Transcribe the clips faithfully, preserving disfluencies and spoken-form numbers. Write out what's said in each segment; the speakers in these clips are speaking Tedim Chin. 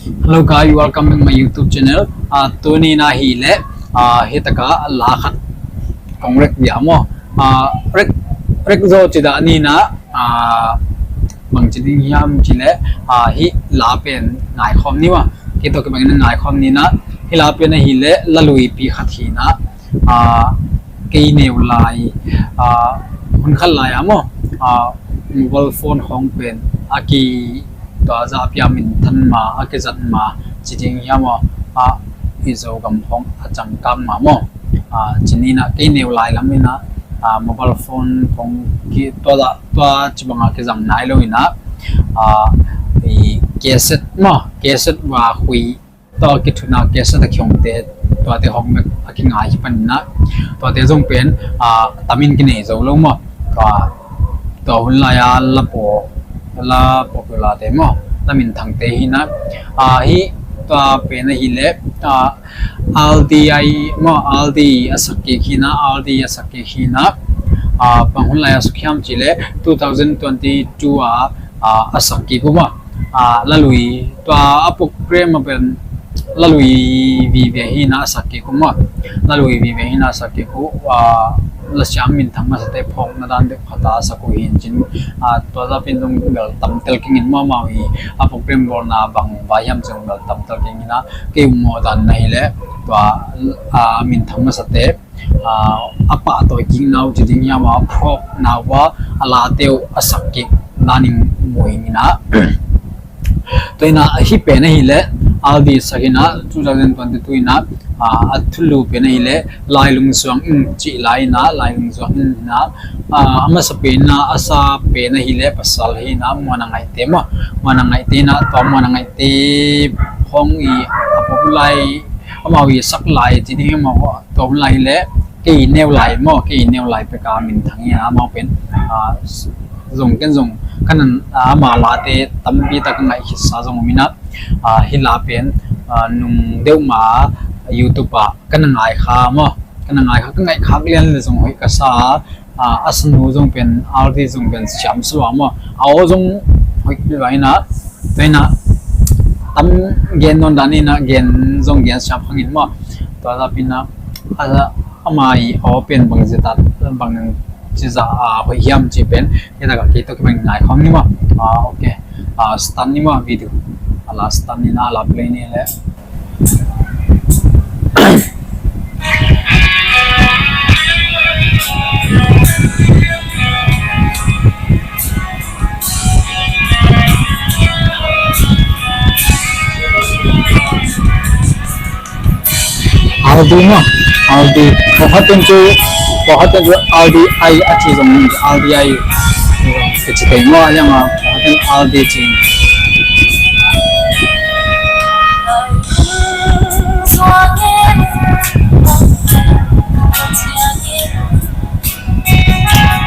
Hello guys, welcome back my YouTube channel. Ah, tuni na hi le, ah, hi taka la khat kong rek dia maw. Ah, rek, rek zo ci dah ni na, ah, bang ci ding hiam ci le, ah, hi la pen ngaikhawm ni maw. Kei tawh kibangin ngaikhawm ni na, hi la pen ahi le, la luipi khat hi na, ah, kei neu lai, ah, hun khat lai a maw, ah, mobile phone khawng pen a ki tua zah a pia minthan ma, a kizat ma, ci ding hiam aw, a i Zogam khawng a cangkang ma maw. Ah, ci ni na kei neu lai lam in a, ah, mobile phone khawng ki tua zah, tua ci bang a kizang nai lo in a, ah, i cassette maw, cassette va khui, tua kithuna cassette a kihongte, tuate khawng bek a kingai hi pan in a, tuate zong pen, ah, tam in kinei zo lo maw. Tua, tua hun lai a la paw, la popular te maw, la minthangte hi na. Ah, hi, tua pen ahi le, ah, R D I maw, R D a sak kik hi na, R D a sak kik hi na. Ah, bang hun lai a suk hiam ci le, two thousand twenty-two a, ah, a sak kik uh maw. Ah, la lui, tua a program a pen la lui vive hi na a sak kik uh maw. La lui vive hi na a sak kik uh, ah, la siam minthang masate phawkna dan deuh khat a sak uh hi in cin, ah, tua zah pen zong bel tam tel keng in maw, amau hi a program bawlna bang vai hiam zong bel tam tel keng in a, kei uh mawh dan na hi le, tua, ah, minthang masate, ah, a pahtawi kik na uh ci ding hiam a, a phawk na uh a, a late uh a sak kik dan in mu ing in a. Tua in a hi pen ahi le, R D sak in a, two thousand twenty-two in a, ah, a thulu pen ahi le, Lailung Suang In cih lai in a, Lailung Suang In in a, ah, a masa pen in a, a sa pen ahi le, pasal hi in a, Muan a Ngaihte maw, Muan a Ngaihte in a, tua Muan a Ngaihte khawng i a popular, amau i sak lai ci ding hi maw, tua hun lai hi le, kei neu lai maw, kei neu lai pek a minthang hi a, amau pen, ah, zong ken zong ka nan, ah, ama late tampi tak ka ngaih khitsa zong om in a, ah, hi la pen, ah, nung deuh ma YouTube ah ka na ngai kha maw, ka na ngai kha, ka ngaih khak lian le zong hoih ka sa a, ah, a sanu zong pen, R D zong pen siam sua maw, a aw zong hoih pi va in a, tua in a tam gen nawn dan in a, gen zong gen siam khang in maw, tua zah pi in a, a, ama i aw pen bang zia ta, bang ci zah a hoih hiam ci pen, hi tak a kei tawh kibang ngai khawm ni maw. Ah, ok. Ah, start ni maw, video. A la start ni na, a la play ni le. R D maw, R D. Pawlkhat in cu, pawlkhat in cu R D I a ci zong, R D I ka ci thei maw, a liang a, pawlkhat in R D ci.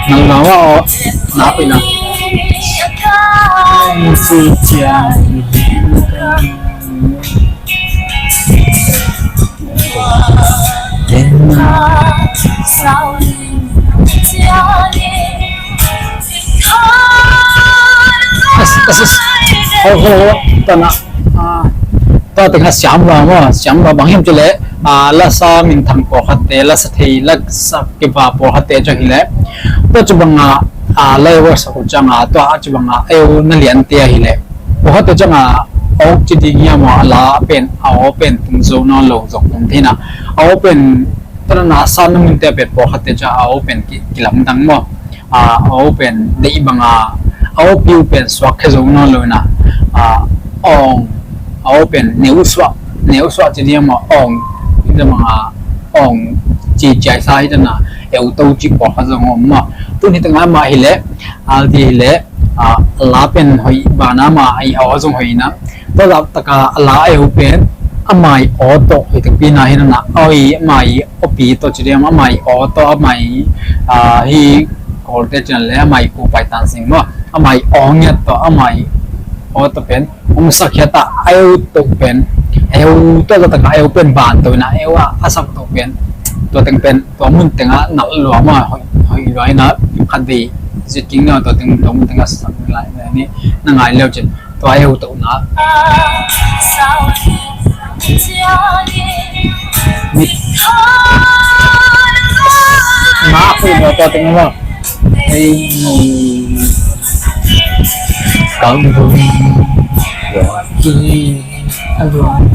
Nang na wa aw, na pi na. Ci cia. As, as, as. Ho, ho, ho. Tana. Ah, tua tengah siam lo maw, siam lo bang hiam ci le, ah, lasa minthang pawlkhatte, lasa thei, lasa kiva pawlkhatte ciang hi le. Tua ci banga, ah, la workshop ciang a, tua ci banga, eu na liante ahi le. Pawlkhatte ciang a, awk ci ding hiam maw, a la pen, a aw pen tung zo nawn lo zong om thei na. A aw pen, tua na sa na munte pen pawlkhatte ciang a aw pen ki, kilamdang maw. Ah, a aw pen deih banga, a aw piu pen suak khe zo nawn lo na. Ah, awng, a aw pen neu suak, neu suak ci ding maw, awng, hita banga, awng ci ciai sa hita na, eu to ci pawlkhat zong om maw. Tun hita ngai mah hi le, al ti hi le, ah, la pen hoih bana mah, a aw zong hoih na. Tua zah taka a la a eu pen, a mai aw tawh hi takpi na hi na, a oi a mai aw pi tawh ci diam, a mai aw tawh, a mai, ah, hi Kawlte cian le a mai ku pai tan sing maw, a mai aw ngiat tawh, a mai aw tawh pen hong sak hiat a, a eu tawh pen, a eu tawh zah taka a eu pen ban tawh na, a eu a, a sak tawh pen, tua teng pen, tua mun tengah nalh lua maw, hoih, hoih lua hi na, khat vei zit king na, tua teng, tua mun tengah sak lai ni, na ngai leu cin. Tua eu tohna. Mit. Ngak uh lo tua teng lo. Ei. Kang. Ki. Alung.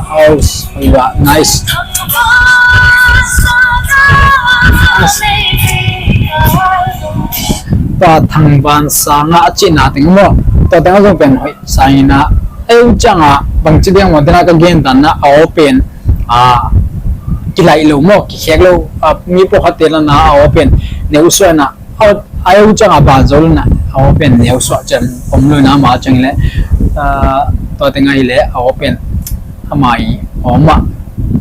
House, hoih lua, nice. Tua Thangvansanga a cihna teng maw, tua teng a zong pen hoih sa ina, ei uh cianga bangci diang maw, tena ka gen tanna a aw pen, a, kilaih lo maw, kikhek lo, a, mi pawlkhatte lana a aw pen neu suah ina, a, a eu cianga ban zo lana a aw pen neu suah cian om lo ina, ama ciang hileh, a, tua teng a hileh a aw pen ama i aw mah,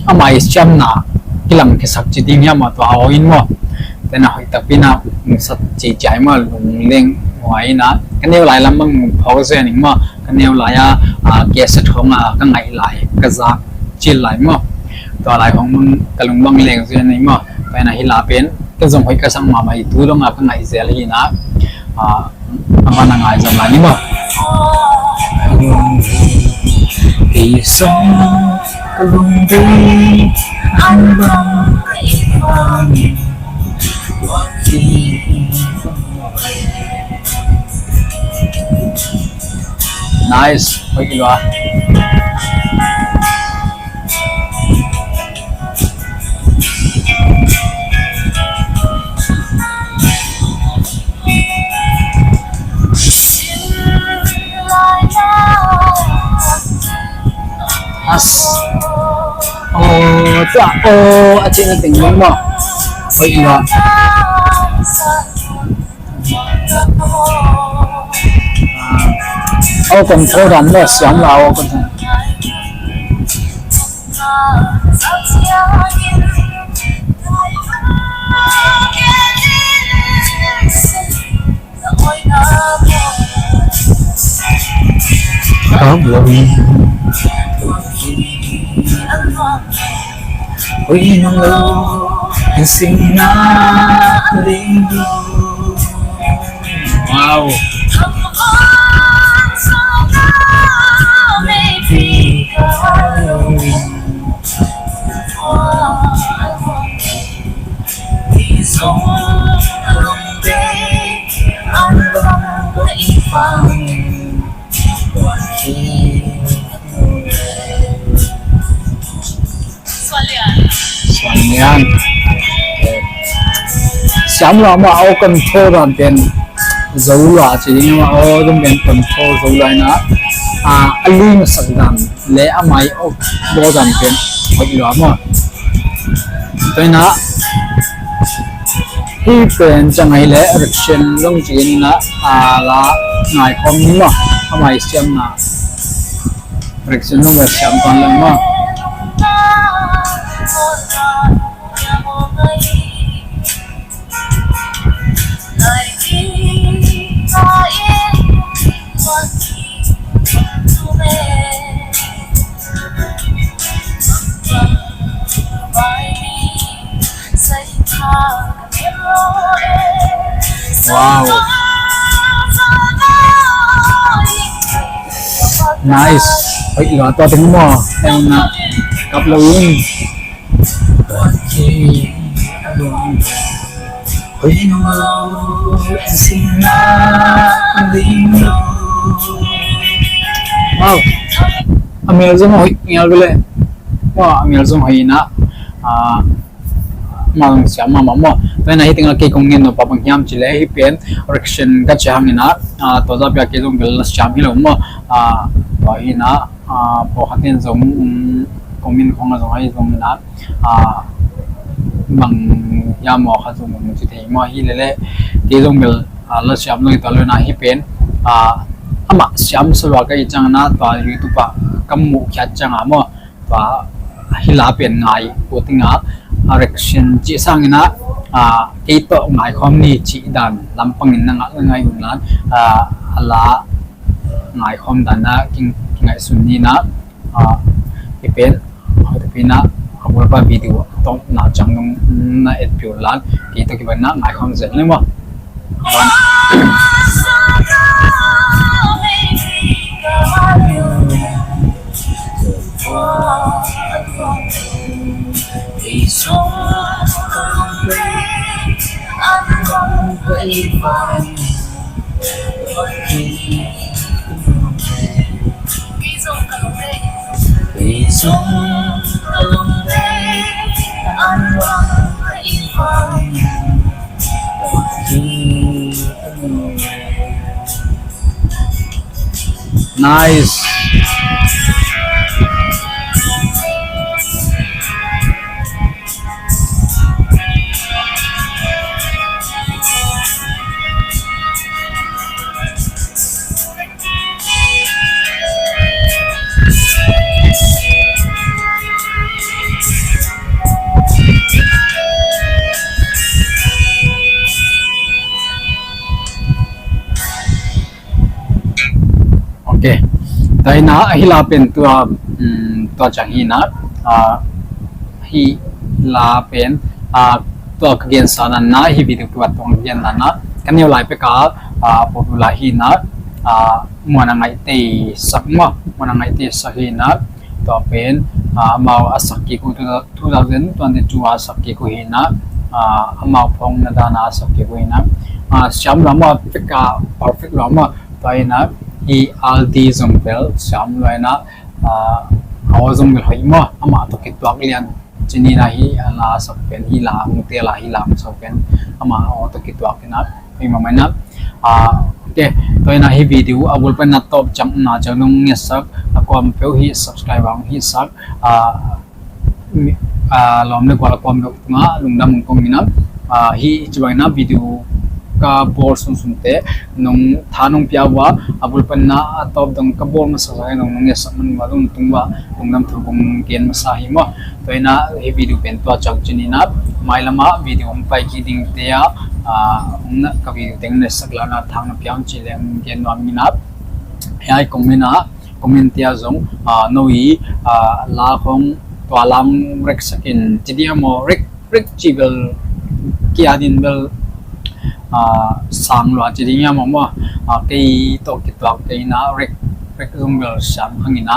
ama i siamna kilangkhiasak ci ding hiam a, tua a aw in maw. Tena hoih takpi ina nungsak ci ciai maw, lungleng huai ina, ka neu lai lam bang phawk zen ing maw, ka neu lai a, a, cassette hong a ka ngaih lai, ka zak cil lai maw. Tua lai hong bang ka lung bang leng zen ing maw. Tua ina hi la pen ka zong hoih ka sak mahmah hi, tu dong a ka ngaih zel hi ina, a, a man a ngai zam lai ni maw. Ei song ka lungdei ang bang ka i pang. Nice, hoih lua. As. Oh, tua, oh, a cihna teng ding maw. Hoih lua. Aw control dan maw, siam la aw control. Wow. Suan lian. Siam lua mah, aw control dan pen zo lua ci ding mah, aw dong pen control zo lua ina, a, a ling sak dan le a mai aw bawl dan pen hoih lua mah. Tua ina hih pen ciang a hileh reaction zong ci ina, a, la ngai khawm ni mah, a mai siamna. Reaction zong bel siam tuan leng maw. Wow. Nice. Hoih lua tua teng maw. Eng na kap lo in. Hoih lua. Wow. A mel zong hoih ngial bele. Wow, a mel zong hoih ina. Ah, Amah zong siam mahmah maw. Tua hi a, hih tengah kei kong ngen nop bang hiam cih leh, hih pen reaction ka cih hang in a, tua zah pia kei zong bel la siam hi lo maw. Tua hi a, pawlkhat in zong comment khong ah zong ahi zong in a, bang hiam maw khat zong ci thei maw, hi leh leh kei zong bel la siam zong hi tua lo in a, hih pen amah siam sa lua ka hih ciangin a, tua YouTube ah ka muh khiat ciangin a maw, tua hi la pen ngai uh ding a, reaction cih sangin a, kei tawh ngaikhawm ni cih dan lampangin na ngah ngai un la, a la ngaikhawm dan a kingaihsun ni na, hih pen hoih takin a, a bulpa video tawh na ciang dong na etpih un la, Kei tawh kibang na ngaikhawm zel ni maw. Nice. Ok. Tua hi na, hih la pen tua, um, tua ciang hi na, ah, hih la pen, ah, tua ka gensa na na, hih video kibat tawh ka gen na na, ka neu lai pek a, ah, popular hi na, ah, Muan a Ngaihte sak maw, Muan a Ngaihte sak hi na, tua pen, ah, amau a sak kik uh, two thousand twenty-two a sak kik uh hi na, ah, amau phawng na dan a sak kik uh hi na, ah, siam lua maw, perfect a, perfect lua maw, tua hi na, hih Aldi zong bel siam lua hi na, ah, aw zong bel hoih maw, amah tawh kituak lian. Cini na hih, ah, la sak pen, hih la hong tel a, hih la hong sak pen, amah aw tawh kituak hi na, hoih mahmah hi na. Ah, ok, tua hi na hih video a bul pan na tawp ciang na ciang nong ngetsak, a kuam peuh hih subscribe hong hih sak, ah, mi, ah, lawm le gual a kuam peuh tungah lungdam hong kong hi na. Ah, hih ci bang hi na video ka bawl sunsunte nong tha nong pia uh a, a bul pan na a tawp dong ka bawl masa sa nong nong ngetsak man uh a, dong tung uh a lungdam thu kong gen masa hi maw. Tua hi na hih video pen tua ciang cini na, mailam a video hong pai kik ding te a, ah, hong na ka video teng na sak la na thang na pia un ci leng gen nuam hi na. Hiai comment a, comment te a zong, ah, no i, ah, la khong tua la hong react sak in ci ding a maw, react, react ci bel kia din bel, ah, sang lua ci ding a maw maw, ah, kei tawh kituak kei na react, react zong bel siam hang hi na,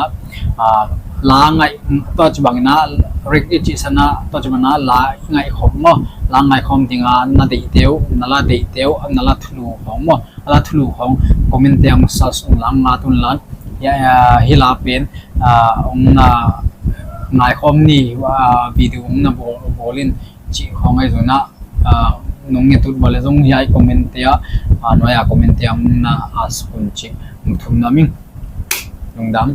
ah, la ngaih, tua ci bang hi na react i cih sa na, tua ci bang na la ngaih khawm maw, la ngaih khawm ding a na deih te uh, na la deih te uh, na la thulu khawm maw, a la thulu khawng comment te hong sa sung la nga tun lan. Hih la pen, ah, hong na ngaikhawm ni, ah, video hong na bawl, bawl in cih khawng ahi zong na, ah, nong nget ut bang le zong hiai comment te a, ah, nuai a comment te hong na a suk un cih hong thum na ming. Lungdam.